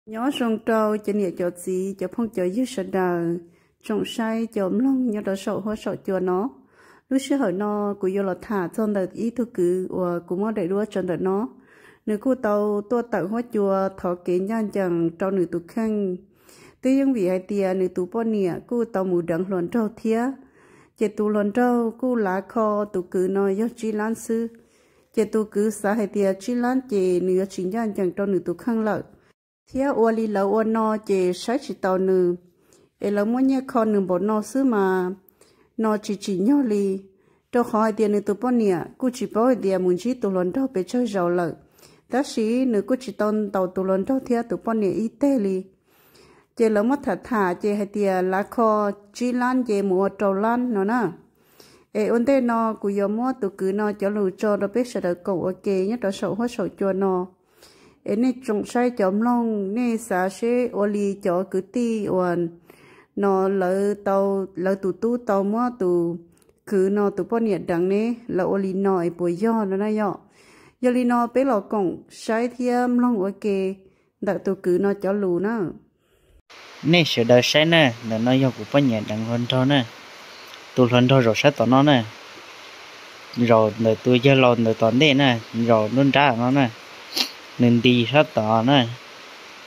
Nyob zoo rau cov niam cov txiv cov phooj cov ywg sawv daws, tsoom saib cov mloog nyob rau saum huab saum cua no. Lub sij hawm no kuv yuav los tham txog ntawm ib tug kwv uas kuv muab daim duab tso ntawm no. Nws kuj tau tuaj tawm huab cua thov kev ncaj ncees rau nws tus kheej. Twb yeej vim hais tias nws tus poj niam kuj tau mus deev hluas nraug thiab, ces tus hluas nraug kuj lav kho tus kwv no yog tsib lab xwb. Ces tus kwv xav hais tias tsib lab ces nws yuav tsis ncaj ncees rau nws tus kheej lawm, thiab ua li lawv ua no ces saib tsis taus nws, es lawv muab nyiaj kho nws npaum no xwb mas no tsis tsim nyog li, rau qhov hais tias nws tus poj niam kuj tsis paub hais tias mus ntsib tus hluas nraug pes tsawg zaus lawm, tab sis nws kuj tsis tau ntaus tus hluas nraug thiab tus poj niam ib teg li. Ces lawv muab tham tham ces hais tias lav kho tsib lab ces mus ua rau lab no na. Es ua ntej no kuv yuav muab tus kwv no cov lus tso rau peb sawv daws koom ua ke nyob rau saum huab saum cua no. Es nej tsoom saib cov mloog, nej xav seb ua li cov kwv tij uas no lawv tau, lawv tus tub tau muab tus kwv no tus poj niam deev ne, lawv ua li no es puas yog no na yom? Yog li no peb los koom saib thiab mloog ua ke ntawm tus kwv no cov lus na. Nej sawv daws saib na, ntawm no yog kuv poj niam deev hluas nraug na. Tus hluas nraug zaum sab tom no na, zaum ntawm tus yawg laus ntawm tom ntej na, zaum nruab nrab no na, nws nti sab tod na.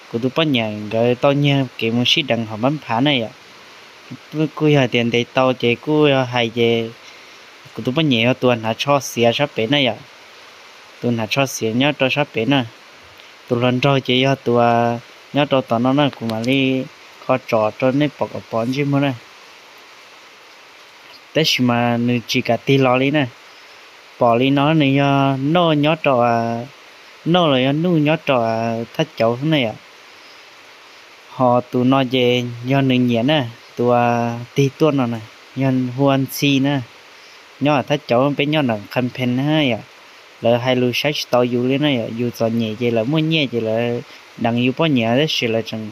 Kuv tus poj niam nkawd tau nyiag kev mus sib deev hauv npab phav na yom. Kuj yog tias ntes tau ces kuj yog hais ces kuv tus poj niam yog tus hnav tsho xiav sab pem na yom. Tus hnav tsho xiav nyob rau sab pem na. Tus hluas nraug ces yog tus nyob rau tom no na, kuv mam li kho tsom rau nej pom kom pom ntsej muag na. Tab sis mas nws tsis kam tig los li na. Pom li no nws yog noj nyob rau, noj los yog nuj nyob rau thaj cauv xwb na yom. Ho tus no ces yog nws niam na, tus tig tuaj no na, yog hu ua Ntxhi na, nyob thaj cauv, peb nyob nram Qha Phe na yom. Lawv hais lus saib tsis taus yus li na yom, yus txom nyem ces lawv muaj nyiaj ces lawv deev yus poj niam, tab sis lawv tseem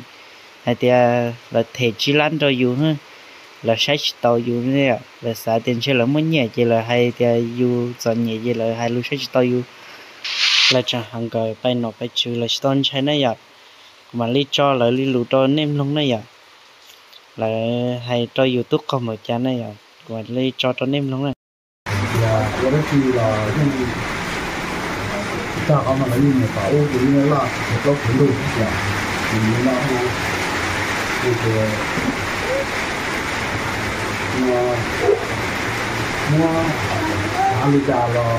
hais tias lawv them tsib lab rau yus, lawv saib tsis taus yus li yom. Lawv xav tias ntshe lawv muaj nyiaj ces lawv hais tias yus txom nyem ces lawv hais lus saib tsis taus yus. Lawv tseem hais nkawd pais nom pais tswv lawv tsis tau ntshai na yom. Kuv mam li tso lawv li lus rau nej mloog na yom. Lawv hais rau yus tub qaug npaum cas na yom, kuv mam li tso rau nej mloog na. Tias ua dab tsi los yeej tsis tag qhov no lawv yeej mus tom ub ces yeej laj plaub tsaus ntuj yom. Ces yus no hu, hu ces no muab xav li cas los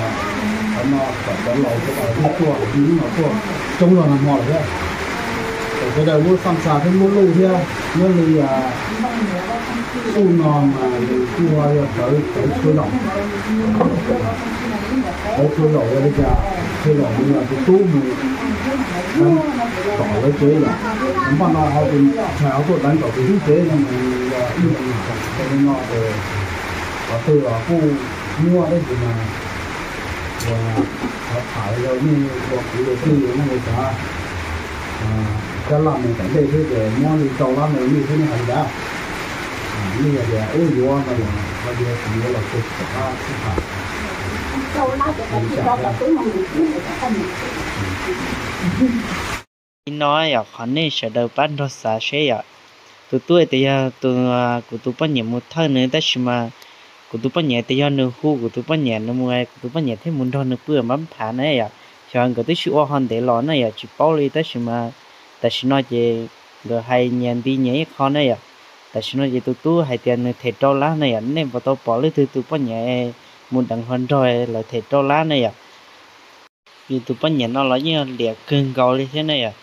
qhov no kom cov laus sawv daws tuaj, hnub no tuaj coob zog nag hmo lawm thiab. Kom sawv daws muab xaj xa thiab muab luj thiab, nyob li uj no mas nws kuj yog tawv, tawv tshua zaum, tawv tshua zaum ua li cas tshua zaum nws yog tus tub mus deev tom lawv tsev yom. Npaj no ho tus ntxhais ho tuaj deev tom tus tub tsev no mas yog ib yam li no ces qhov twg los kuj muaj tab sis mas uas qhov tham yog nej ua kwv ua tij nej ua xav cab laj mus tom ntej xwb ces muab li rau lab no li xwb nej hais li cas? Nej yog tias ub yuav no los ho yog tsis yuav los kuj tsis tau qab sib tham. Li no yom, qhov nej sawv daws pab nrog xav seb yom. Tus tub tias yog tus, kuv tus poj niam mus thawj nws tab sis mas kuv tus poj niam tias yog nws hu kuv tus poj niam nws mus, kuv tus poj niam thiaj mus nrog nws pw npab phav na yom. Xyov nkawd twb sib ua ho ntev los na yom, tsis paub li tab sis mas tam sim no ces nkawd hais nyias nti nyias ib qho na yom. Tam sim no ces tus tub hais tias nws them rau lab na yom, nej puas tau pom leej twg tus poj niam mus deev hluas nraug lawv them rau lab na yom. Yus tus poj niam no los yeej yog liam kawg nkaus li thiab na yom.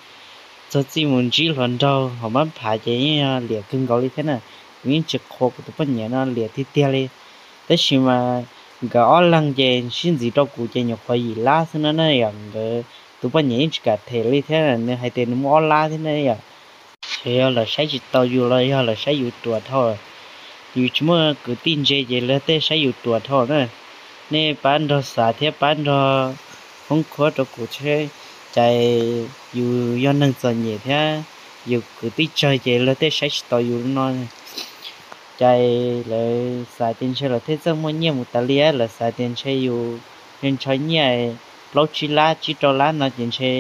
Txog txij mus ntsib hluas nraug hauv npab phav ces yeej yog liam kawg nkaus li thiab na. Kuv yeej tsis qhuas kuv tus poj niam no liam tiag tiag li. Tab sis mas nkawd ob leeg ces sib ntxiv rau kuv ces nyuam qhuav yim lab xwb no na yom. Nkawd tus poj niam yeej tsis kam them li thiab, nws hais tias nws muaj ob lab thiab na yom. Ces yog lawv saib tsis tau yus los yog lawv saib yus ruam dhau. Yus tsis muaj kwv tij ntse ces luag tej saib yus ruam dhau na. Nej pab nrog xav thiab pab nrog foob khuab rau kuv thiab. Cas yus yog neeg txom nyem thiab yus kwv tij tsawg ces luag tej saib tsis tau yus li no. Cas lawv xav tias ntshe lawv thiaj txawj muaj nyiaj mus tas li, lawv xav tias ntshe yus ntshaw nyiaj plaub tsib lab tsib rau lab no ces ntshe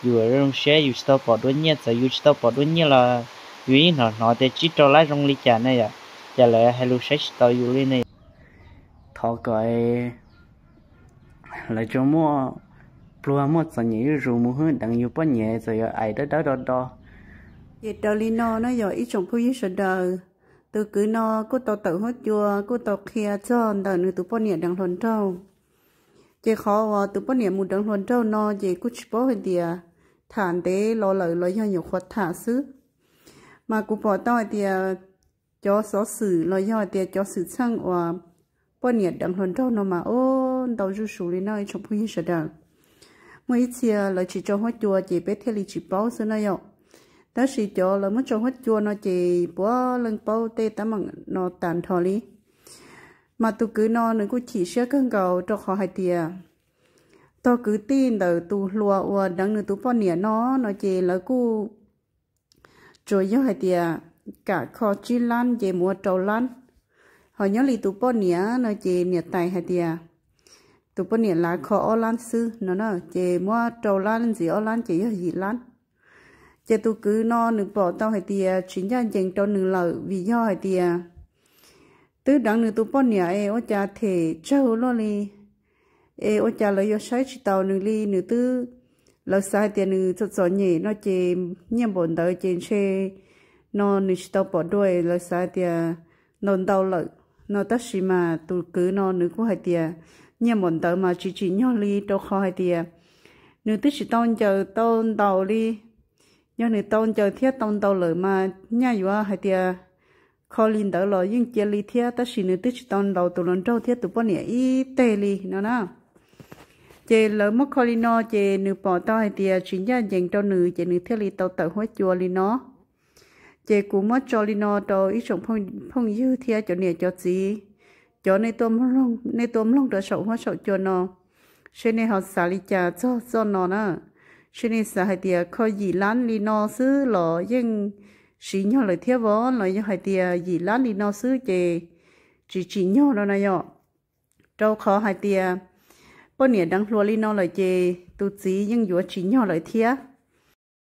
Yus zoo siab yus tsis tau pom dua nyiaj, txawm yus tsis tau pom dua nyiaj los yus yeej hnov hnov tias tsib rau lab zoo li cas ne yom, ces lawv hais lus saib tsis tau yus li ne. Thov kom lawv tsuas muaj pluag muaj txom nyem zuj zus mus hwb deev yus poj niam txawm yog ais dawb dawb do do. Ces raws li no na yog ib tsoom phooj ywg sawv daws, tus kwv no kuj tau tawm huab cua kuj tau qhia txog ntawm nws tus poj niam deev hluas nraug. Ces qhov uas tus poj niam mus deev hluas nraug no ces kuj tsis paub hais tias tham ntev los lawm los yog nyuam qhuav tham xwb. Mas kuv pom tau hais tias cov xov xwm los yog hais tias cov xwm txheej uas poj niam deev hluas nraug no mas ua ntau zuj zus li no ib tsoom phooj ywg sawv daws. Muaj ib txhia lawv tsis tso huab cua ces peb thiaj li tsis paub xwb na yom. Tab sis cov lawv muab tso huab cua no ces puav leej paub tej teeb meem no tag nrho li. Mas tus kwv no nws kuj chim siab kawg nkaus rau qhov hais tias tog kwv tij ntawm tus hluas uas deev nws tus poj niam no no ces lawv kuj tsuas yog hais tias kam kho tsib lab ces mus ua rau lab. Ho nyob li tus poj niam no ces niam tais hais tias tus poj niam lav kho ob lab xwb no na, ces muab rau lab ntxiv ob lab ces yog yim lab. Ces tus kwv no nws pom tau hais tias tsis ncaj ncees rau nws lawm vim yog hais tias twb deev nws tus poj niam es ua cas them tsawg luaj li, es ua cas lawv yuav saib tsis taus nws li, nws twb, lawv xav hais tias nws txom txom nyem no ces nyiaj npaum ntawd ces ntshe no nws tsis tau pom dua, lawv xav hais tias ntau ntau lawm no. Tab sis mas tus kwv no nws kuj hais tias nyiaj npaum ntawd mas tsis tsim nyog li rau qhov hais tias nws twb tsis tau ncaws tau ntaus li. Yog nws tau ncaws thiab tau ntaus lawm mas nyaj yuav hais tias kho li ntawd los yeej cia li thiab, tab sis nws twb tsis tau ntaus tus hluas nraug thiab tus poj niam ib teg li no na. Ces lawv muab kho li no ces nws pom tau hais tias tsis ncaj ncees rau nws ces nws thiaj li tau tawm huab cua li no. Ces kuv muab tso li no rau ib tsoom phooj ywg thiab cov niam cov txiv, cov nej tuaj mloog rau saum huab saum cua no, seb nej ho xav li cas txog txoj no na. Seb nej xav hais tias kho yim lab li no xwb los yeej siv nyog lawm thiab vov, los yog hais tias yim lab li no xwb ces tsis tsim nyog no na yom. Rau qhov hais tias poj niam deev hluas li no lawm ces tus txiv yeej yuav tsim nyog lawm thiab.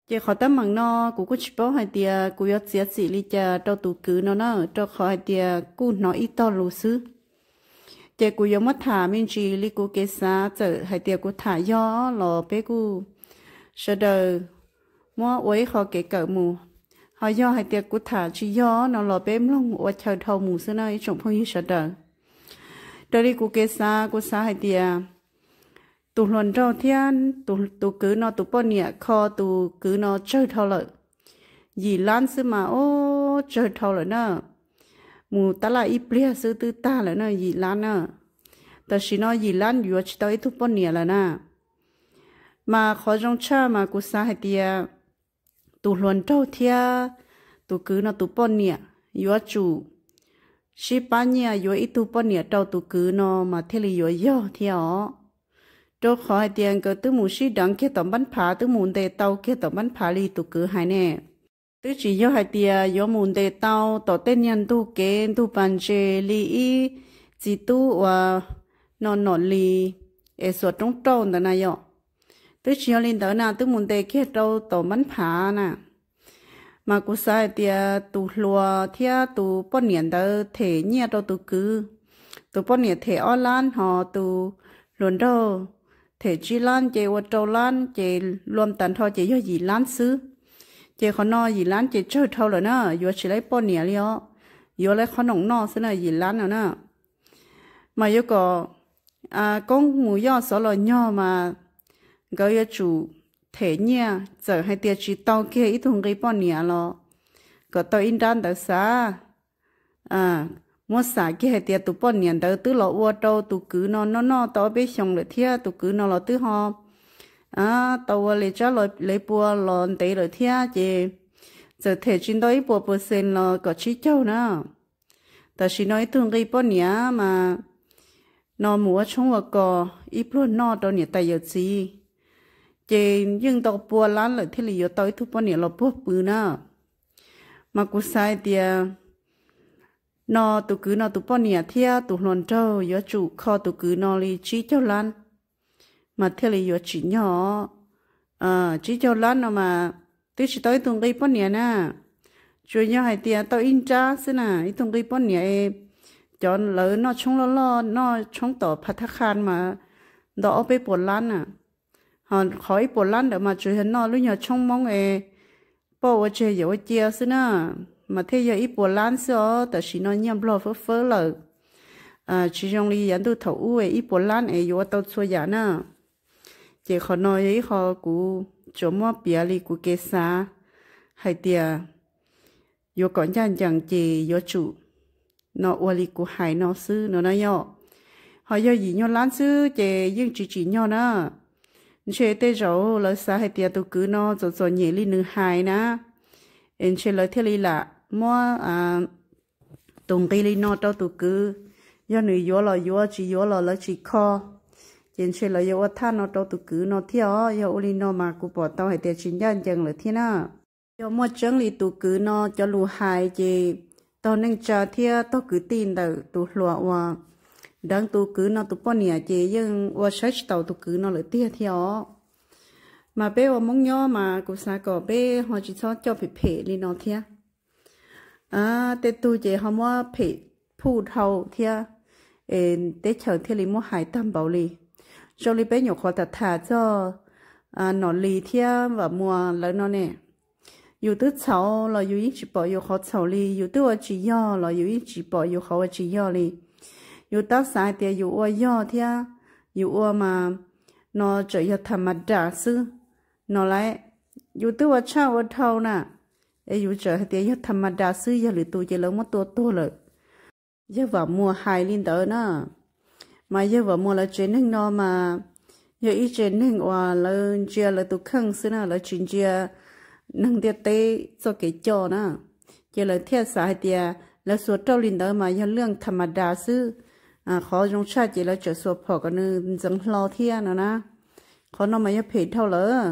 Ces qhov teeb meem no kuv kuj tsis paub hais tias kuv yuav txiav txim li cas rau tus kwv no na, rau qhov hais tias kuj hnov ib tog lus xwb. Ces kuv yuav muab tham me ntsis li kuv kev xav, txawm hais tias kuv tham yog los peb kuj sawv daws muab ua ib qho kev kawm mus. Ho yog hais tias kuv tham tsis yog no los peb mloog ua chaw dhau mus xwb na ib tsoom phooj ywg sawv daws. Raws li kuv kev xav, kuv xav hais tias tus hluas nraug thiab tus kwv no tus poj niam kho tus kwv no tsawg dhau lawm. Yim lab xwb mas ub tsawg dhau lawm na. Mus tab laj ib pliag xwb twb tag lawm na yim lab na. Tam sim no yim lab yuav tsis tau ib tug poj niam lawm na. Mas qhov zoo tshaj mas kuv xav hais tias tus hluas nraug thiab tus kwv no tus poj niam yuav tsum sib pab nyiaj yuav ib tug poj niam rau tus kwv no mas thiaj li yuav yog thiab os. Rau qhov hais tias nkawd twb mus sib deev kiag tom npab phav, twb mus ntes tau kiag tom npab phav li tus kwv hais ne. Twb tsis yog hais tias yuav mus ntes tau tom tej niag ntug kev ntug pas ntses li ib txiv tub uas no nom li es xuas roob rauj ntawd na yom. Twb tsis yog li ntawd na, twb mus ntes kiag rau tom npab phav na. Mas kuv xav hais tias tus hluas thiab tus poj niam ntawd them nyiaj rau tus kwv, tus poj niam them ob lab ho tus hluas nraug them tsib lab ces ua rau lab ces luam tag nrho ces yog yim lab xwb. Ces qhov no yim lab ces tsawg dhau lawm na, yuav tsis laib poj niam li os, yuav laib qhob noom noj xwb na yim lab no na. Mas yuav kom koob mus yoj xov los nyog mas nkawd yuav tsum them nyiaj, txawm hais tias tsis tau kiag ib tug nqi poj niam los kom tau ib nrab ntawd xav. Muab xam kiag hais tias tus poj niam ntawd twb los ua rau tus kwv no noj noj tau ob peb xyoos lawm thiab, tus kwv no los twb ho tau ua li tsab li pua los ntev lawm thiab ces txawm them tsis ntau ib puas percent los kom tsib caug na. Tam sim no ib tug nqi poj niam mas no mus ua tshoob ua kos ib pluag noj rau niam tais yawm txiv, ces yeej ntau pua lab lawm thiaj li yuav tau ib tug poj niam los puag pw na. Mas kuv xav hais tias no tus kwv no tus poj niam thiab tus hluas nraug yuav tsum kho tus kwv no li tsib caug lab mas thiaj li yuav tsim nyog. Tsib caug lab no mas twb tsis tau ib tug nqi poj niam na, tsuas yog hais tias tau ib nrab xwb na, ib tug nqi poj niam. Cov lawv noj tshoob loj loj, noj tshoob tom phav thab qha mas ntau ob peb puas lab na. Ho qhov ib puas lab ntawd mas tsuas yog noj lub nyuag tshoob Hmoob es poj ua tseg yawm ua cia xwb na, mas thiaj yog ib puas lab xwb os. Tam sim no nyiaj Nplog fawb fawb lawm, tsis zoo li yav ntuj thaum ub ib puas lab es yuav ua tau txhua yam na. Ces qhov no yog ib qho kuv tsuas muab piav li kuv kev xav hais tias yuav kom ncaj ncees ces yuav tsum no ua li kuv hais no xwb no na yom. Ho yog yim nyuag lab xwb ces yeej tsis tsim nyog na. Ntshe tej zaum lawv xav hais tias tus kwv no txom txom nyem li nws hais na, es ntshe lawv thiaj li lam muab tus nqi li no rau tus kwv. Yog nws yuav los yuav, tsis yuav los lawv tsis kho. Ces ntshe lawv yuav ua thaj no rau tus kwv no thiab os. Yog ua li no mas kuv pom tau hais tias tsis ncaj ncees lawm thiab na. Yog muaj tseeb li tus kwv no cov lus hais ces tog neej tsa thiab tog kwv tij ntawm tus hluas uas deev tus kwv no tus poj niam ces yeej ua saib tsis taus tus kwv no lawm tiag thiab os. Mas peb ua Hmoob nyob mas kuv xav kom peb ho tsis txhob coj phem phem li no thiab. Tej tug ces ho muab phem phuj dhau thiab, es teb chaws thiaj li muab hais tag npaum li. Zoo li peb nyuam qhuav tham tham txog Nom Lis thiab Vam Muas lawv no ne, yus twb txhaum los yus yeej tsis pom yus qhov txhaum li, yus twb ua tsis yog los yus yeej tsis pom yus qhov ua tsis yog li. Yus tab xav hais tias yus ua yog thiab, yus ua mas no tseem yog tham ma das xwb no lauj. Yus twb ua tshaj ua dhau na, es yus tseem hais tias yog tham ma das xwb, yog lwm tus ces lawv muab tua tuag lawm. Yawg Vam Muas hais li ntawd na. Mas yawg Vam Muas lawv tsev neeg no mas yog ib tsev neeg uas lawv ntsia lawv tus kheej xwb na, lawv tsis ntsia neeg ntiaj teb txoj kev coj na. Ces lawv thiaj xav hais tias lawv xuas rauj li ntawd mas yog lwj tham ma das xwb, qhov zoo tshaj ces lawv tseem xuas phom kom nws ntxeev hlo thiab no na. Qhov no mas yog phem dhau lawm.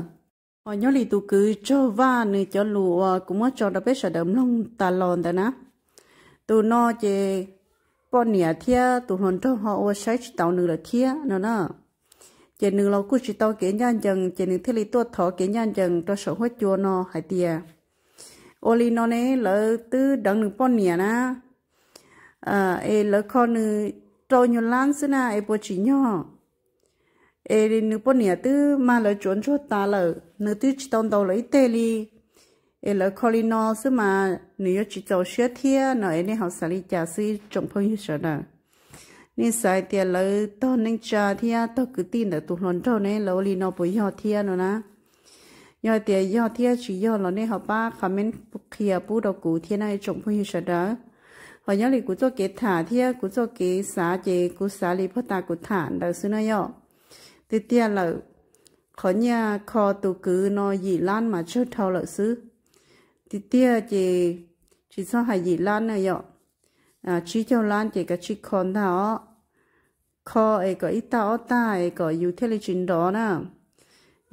Ho nyob li tus kwv Tsaug Vaj nws cov lus uas kuv muab tso rau peb sawv daws mloog tas los ntawd na, tus no ces poj niam thiab tus hluas nraug ho ua saib tsis taus nws lawm thiab no na. Ces nws los kuj tsis tau kev ncaj ncees, ces nws thiaj li tuaj thov kev ncaj ncees rau saum huab cua no hais tias, ua li no ne, lawv twb deev nws poj niam na, es lawv kho nws rau nyuag lab xwb na, es puas tsim nyog? Es nws poj niam twb mag lawv tsuav ntsuag tas lawm, nws twb tsis tau ntaus lawv ib teg li, es lawv kho li no xwb mas nws yuav tsis txaus siab thiab no, es nej ho xav li cas xwb tsoom phooj ywg sawv daws? Nej xav hais tias lawv tog neej tsa thiab tog kwv tij ntawm tus hluas nraug ne, lawv ua li no puas yog thiab no na? Yog hais tias yog thiab tsis yog los nej ho pab comment qhia pub rau kuv thiab na tsoom phooj ywg sawv daws. Ho nyob li kuv txoj kev tham thiab kuv txoj kev xav ces kuv xav li pag tas kuv tham ntawd xwb na yom. Tiag tiag lawm, qhov nyiaj kho tus kwv no yim lab mas tsawg dhau lawm xwb. Tiag tiag ces tsis txhob hais yim lab na yom, tsib caug lab ces kav tsij kho ntag os. Kho es kom ib tag ob tag es kom yus thiaj li tsis nrov na.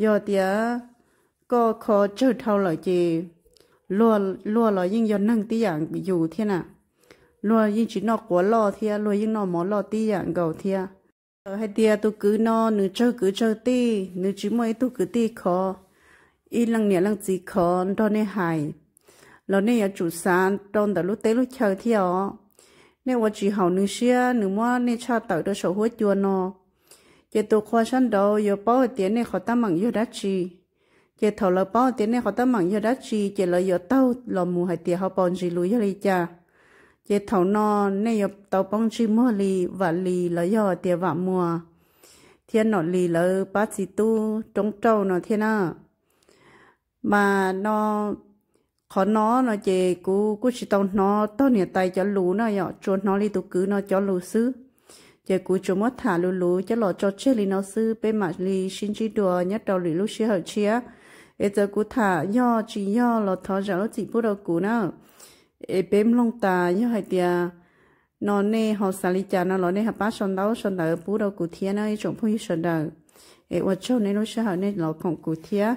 Yog tias koj kho tsawg dhau lawm ces luag los yeej yog neeg tib yam yus thiab na. Luag yeej tsis noj quav loj thiab, luag yeej noj mov loj tib yam nkaus thiab. Txawm hais tias tus kwv no nws tsawg kwv tsawg tij, nws tsis muaj ib tug kwv tij khov, ib leej niam leej txiv khov nrog nej hais, los nej yuav tsum xav rau ntawm lub teb lub chaw thiab os. Nej ua tsis haum nws siab, nws muab nej tshaj tawm rau saum huab cua no, ces tus qhua sab nraud yuav paub hais tias nej qhov teeb meem yog dab tsi. Ces thaum lawv paub tias nej qhov teeb meem yog dab tsi ces lawv yuav taug los mus hais tias hauv paus ntsis lus yog li cas. Ces thaum no nej yuav tau poob ntsej muag li Vam Lis los yog tias Vam Muas thiab Nom Lis lawv pab txiv tub roob rauj no thiab na. Mas no, qhov no no ces kuv kuj tsis tau hnov tog niam tais cov lus no yom, tsuas hnov li tus kwv no cov lus xwb. Ces kuv tsuas muab tham lus lus coj los tso tseg li no xwb, peb mam li sib ntsib dua nyob rau lwm lub sij hawm tshiab. Es txawm kuv tham yog tsis yog los thov zam lub txim pub rau kuv na. Es peb mloog tas yog hais tias no nej ho xav li cas no los nej ho pab sau ntaub sau ntawv pub rau kuv thiab na ib tsoom phooj ywg sawv daws. Es ua tsaug nej lub sij hawm nej los koom kuv thiab.